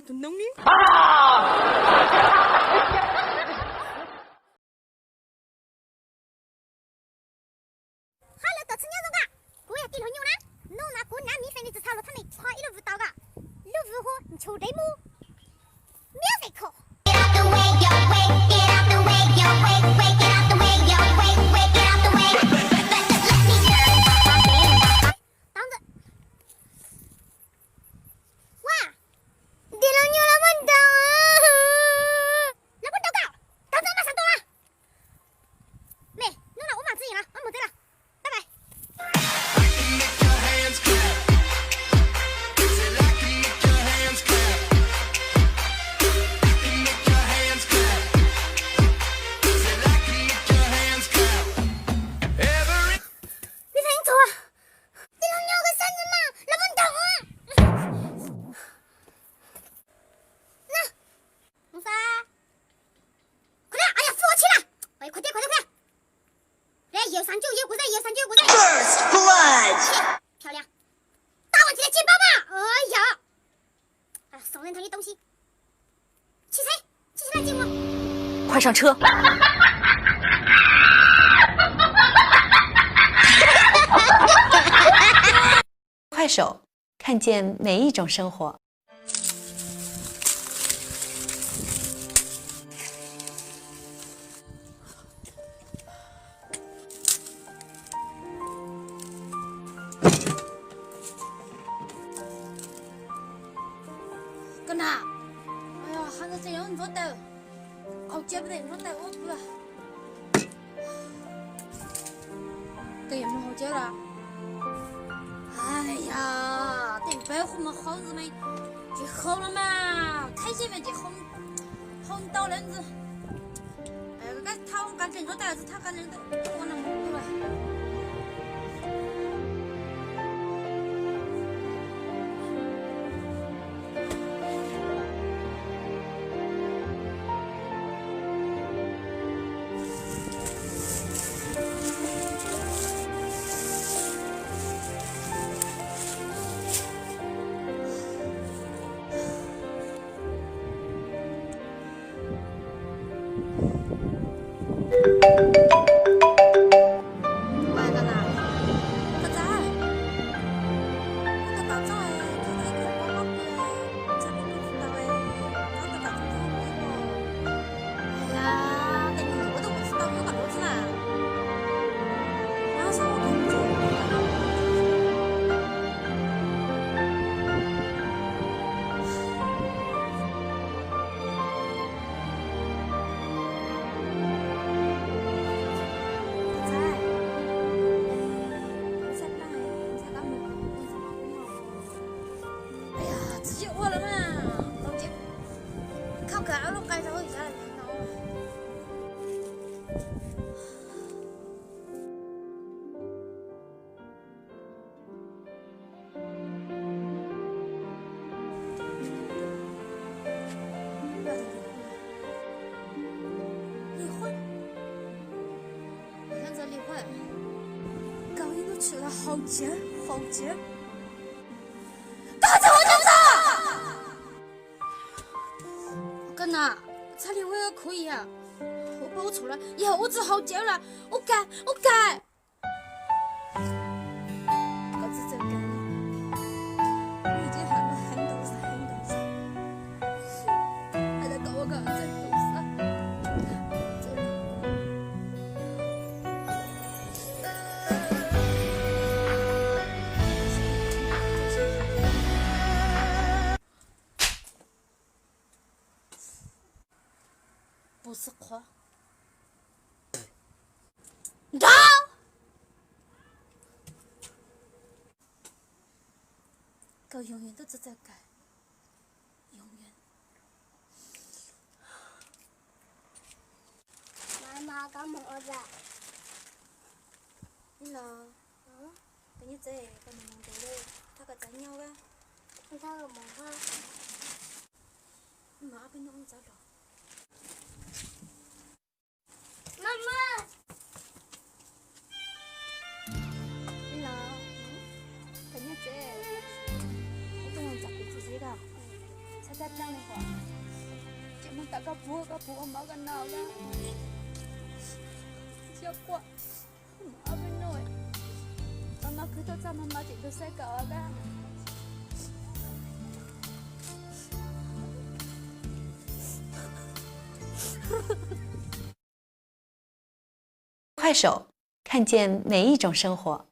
Tus noob ni. Ha lawv tom txhua nyob zoo nkaus, kuv yog tij laug Nyuj na. Hnub no kuv nav miv feem li txawm txhaj los thab me qho ib lub vwv tau kom lub vwv hu Nchu Dev Mus. Musical. Tau ntawd. Ua, tij laug Nyuj los muab ntaus, los muab ntaus koj, tau ntawd mas xav tau a. Me, hnub no ua mam txwv yeem los, ua mus txwv los. Bye bye. Tij laug Nyuj, koj xav ntawd mas los muab ntaus. Na, Hmoob Xab, qhov no yog fwj ua tshis na, qhov tiag qhov tiag. Yawg xav ntswj yawg kuv xwb, yawg xav ntswj kuv xwb. First blood. Tau tsis tau tsis paub mas, yog. Xoom li ntawd ib toob si. Tsis xeeb, tsis xeeb, tsis mus. 快上车！快手，看见每一种生活。 Koj na, hab ntxov tseem yuav ntxuav taws, qaug cia peb tes ntxuav taws ua pw. Koj yuav mus haus cawv los? Ai ya, tej npawg qhov muag qhau ntxiv mas tsis haus los mas, khaib zeb mas tsis haus ntau lawm ntxiv. Koj thauj qab ntseeg ntxuav taws, tsis thauj qab ntseeg ntxuav taws. Tsis ua lawm mas, tau ces khauj kawg ob lub qai rau yav no. Li Huab, koj ib lub tshwm los haus cawv haus cawv. Koj haus cawv ua cas? Koj na, txhaj li ua khuv yam, ua pab ua txhuv los yog ua txuj haus cawv los ua cas ua cas. Koj txawj txawj kawg, nws tseem hais heev ntau xwb heev ntau xwb, hais tias kom ua kom txawj tus xwb. Puas txog qhov nrov? Koj yoov yuav tuaj txog txog kawg, yoov yuav. Mas mas koj mus ua zam los, koj nyob tsev koj mus mus ntev li, thaj koj txav nyob, thaj koj mus, mas ob peb hnub txav los. Mama, los, koj nyob tsev, ub, koj mus txog kuv txiv tsev ko, txhob Tsis mus tom koj puag, koj puag ua mov koj noj, xyov quaj. Ob peb hnub no khwv tuaj txog no no tseem tus xav kom os dab. 快手，看见每一种生活。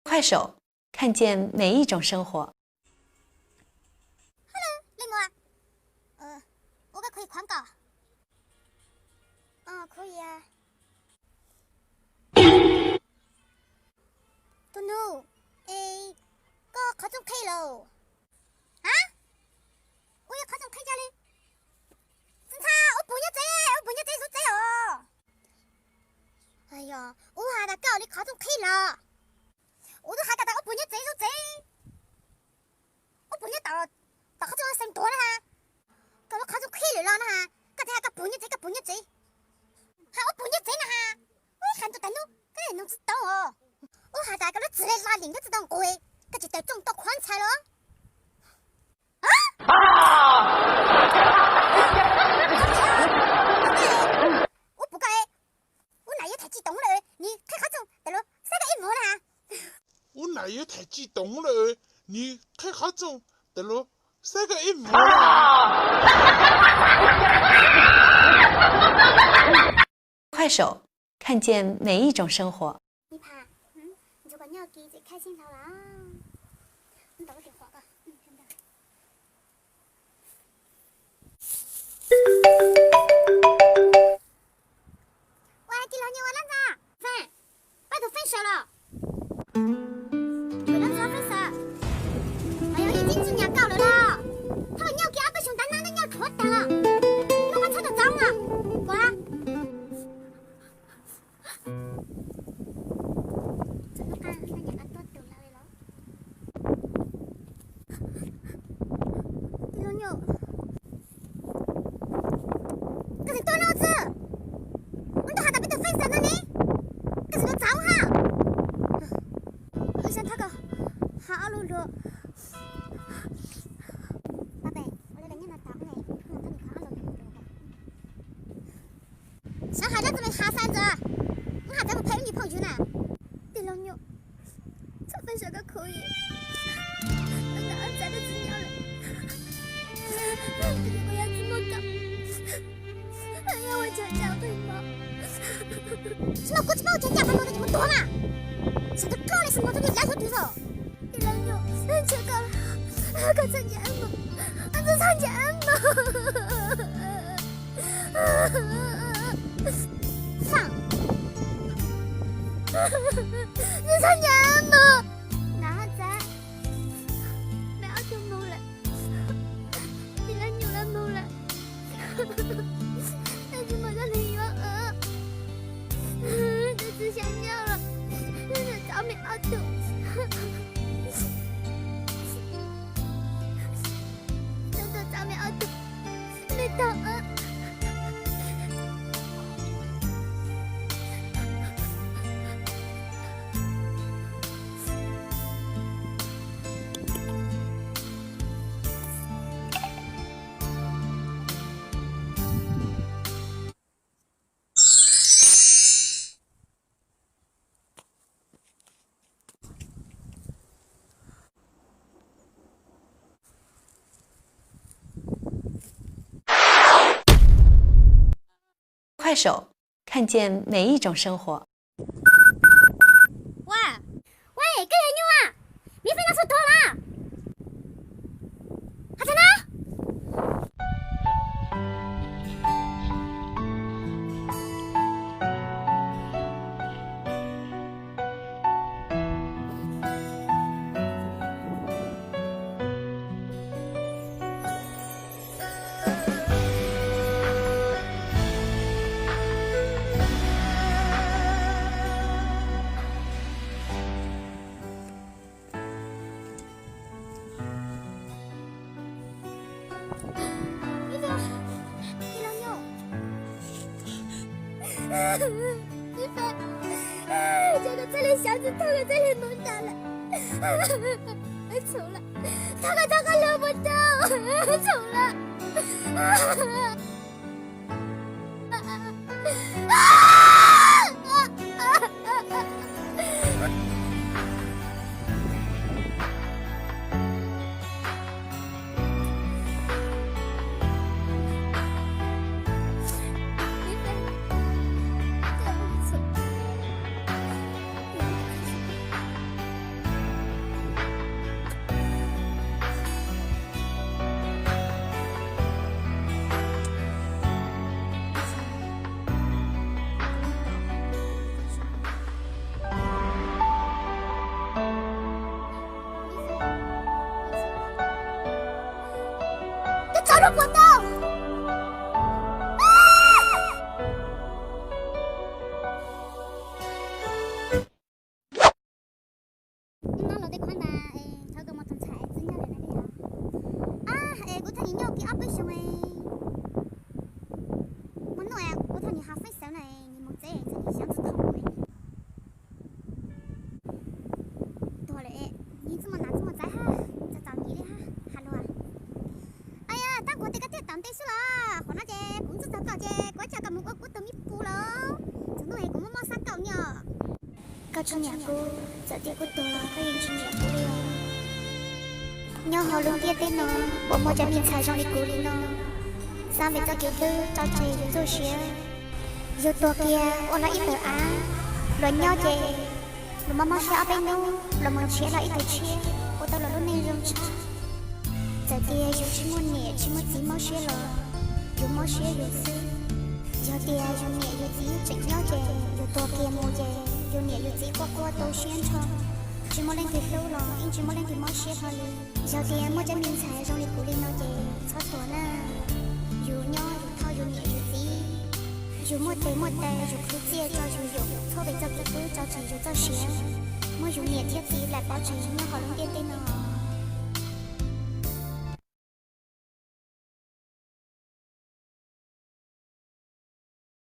快手，看见每一种生活。 Hello, Lej Muas. Ua koj khuv i khuav nkaus. Khuv i. Tus nus, es koj qhov rooj qhib lawm? Ha? Ua yog qhov rooj qhib cas li? Tsis ntshai, ua puas nyob tsev, ua puas nyob tsev zuv tsev os. Yog ua has tas koj ua li qhov rooj qhib lawm. Ua twb has tas tas ua puas nyob tsev zuv tsev. Ua puas nyob tom, tom qhov rooj xeev tuag na ha. Koj lub qhov rooj qhib lawm los na ha. Koj thiaj has koj puas nyob tsev, koj puas nyob tsev. Ha ua puas nyob tsev na ha. Ua ib qhov rooj tas nub koj nug tsis tau os. Ua has tas koj lub txim li la lim nyob tsis tau nqus, koj tsis tawm rooj tau qhuav ntxhais los. Ua puas koj, ua nam yuav them tsis toom lawm nws qhib qhov rooj tas los saib koj ib muag na ha. Ua nam yuav them tsis toom lawm nws qhib qhov rooj tas los saib koj ib muag na ha. 快手，看见每一种生活。 Ua tij laug nyob ua lab ntxa, Feej, pab tus Feej sawv los. Tus lab ntxa Feej sawv, mas yog ib tib ntxwg nyas kauj lawm los. Thauj nyob kiag ob peb xyoos tav nab neb nyob rhuav tag los. Noj qab txhob tau txob os, kuv. Tus na, tij laug Nyuj, txhob pheej sawv koj khwv, ntshe koj txiv nyob lawm, kuv yuav tsis muaj koj, yog ua tsaug cam qhov no, tsis muaj koj tsis muaj ua tsaug cam qhov no tsis muaj tuag mas, sawv koj li xwb mus txog li lawv xyov twg os. Tij laug Nyuj, ntshe koj, koj txhob ncaim mus, txhob ncaim mus. Faam, txhob ncaim mus. Nav haj txav, me ob tug mus lawm, tij laug Nyuj lawv mus lawm, tsis muaj leej twg yuav, tus txiv xyaw nyob los, txhob me ob tug, txhob me ob tug, me tog.快手，看见每一种生活。Ua, ua, koj yog Nyuj a? Miv Fej no txhua tuag mas. Has tas na. Tij laug Nyuj, Miv Fej, txhob li xyov tsis tau, txhob li mus tas lawm, txhob li, txhob li, txhob li mus tas, txhob li. Koj tso dua puas tau? Hnub no los tej qhov ntawd es thov koj mus tus ntxhais txwv nyob lawm na yog. Ab, es kuv thaj nyiam nyob kiag ob peb xyoos, muaj hnub kuv thaj nyiam hav feeb xeev na, nyiam mus tsev txog nyiam xyov tsis tau mus. Tuag lawm, nws txuj mus nav txuj mus txaiv hab, txom txom nyem li hab has lus. Ab, tab kuv tias koj thiaj tom ntej xwb los, qhov no ces kuv txuj txog koj ces kuv ua cas koj mus ua kuv tus me pus los, txog hnub es kuv muaj mob xab kaum nyob. Koj tsis nyiam kuv, txawm tias kuv tuag los koj yeej tsis nyiam kuv li os. Nyob hauv lub ntiaj teb no puas muaj cov me ntxhais zoo li kuv li no, xav vim txoj kev hlub rau tseg yus txoj sia. Yus tuag kiag ua lawv ib tawm av, luag nyob ces luag mob mob siab ob peb hnub los mus nrhiav lawv ib tug tshiab ua tau luag lub neej zoo tshaj. Txawm tias yus tsis muaj niam tsis muaj txiv mob siab los yus mob siab yus xwb. Yog tias yus niam yus txiv tseem nyob ces yus tuag kiag mus ces yus niam yus txiv quaj quaj tu siab nrho, tsis muaj leej twg hlub los yeej tsis muaj leej twg mob siab hlo li. Yog tias muaj cov me ntxhais zoo li kuv li no ces txhob tuag na. Yus nyob yus thauj yus niam yus txiv, yus muaj tes muaj taw yus khwv txiaj rau yus yawm, txhob vim txoj kev hlub rau tseg yus txoj sia, muab yus niam thiab txiv lam pov tseg nyob hauv lub ntiaj teb no.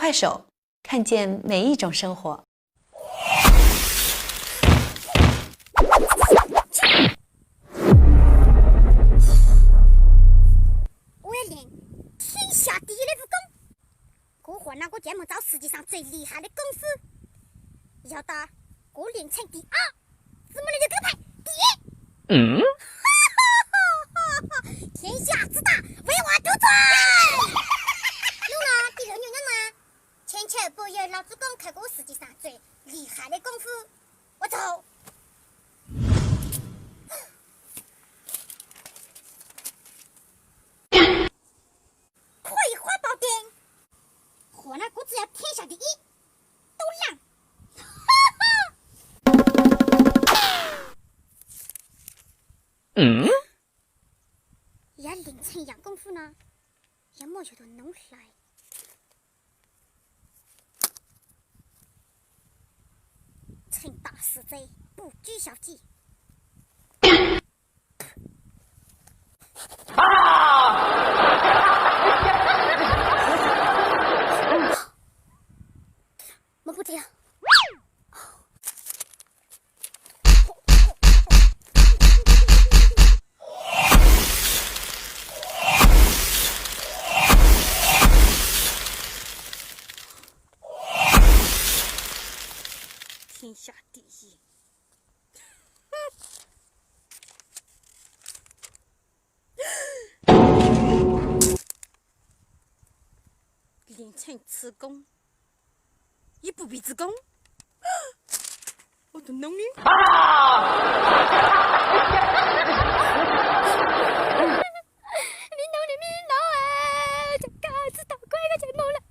快手，看见每一种生活。 Ua li, thib xya tis li fwj koob, kuv huam no kuv cev mus txauv xwm tsis xav txim li hais li koob xwb. Yog tas kuv Lis Ntxheej tis ob, tsis muaj leej twg twb phais tis ib. Khiav yam tsis tas, vim ua tub txo. Hnub no tij laug nyuj nyob na, Cheeb Tsheej pog yawg laus txuj koob khaws kuv xwm tsis xav txwm lim hais li koob fwb ua tsaug. Khuaj ib huab pau tes, qhuav na kuv txiv yog thib sab tim ib, tub leej. Yog Lis Ntxheej yam koob fwb no, yog muaj yus tus noob hlais. Ntxheej tam sim txeeb pum tsib xyoos cim. Mus pub txiv. Thib sab tim yim. Lis Ntxheej txuj koob, ib puas pib txuj koob, ua tus noob li. Me noob li me noob, tsis tau kuv koj tsis mus lawm.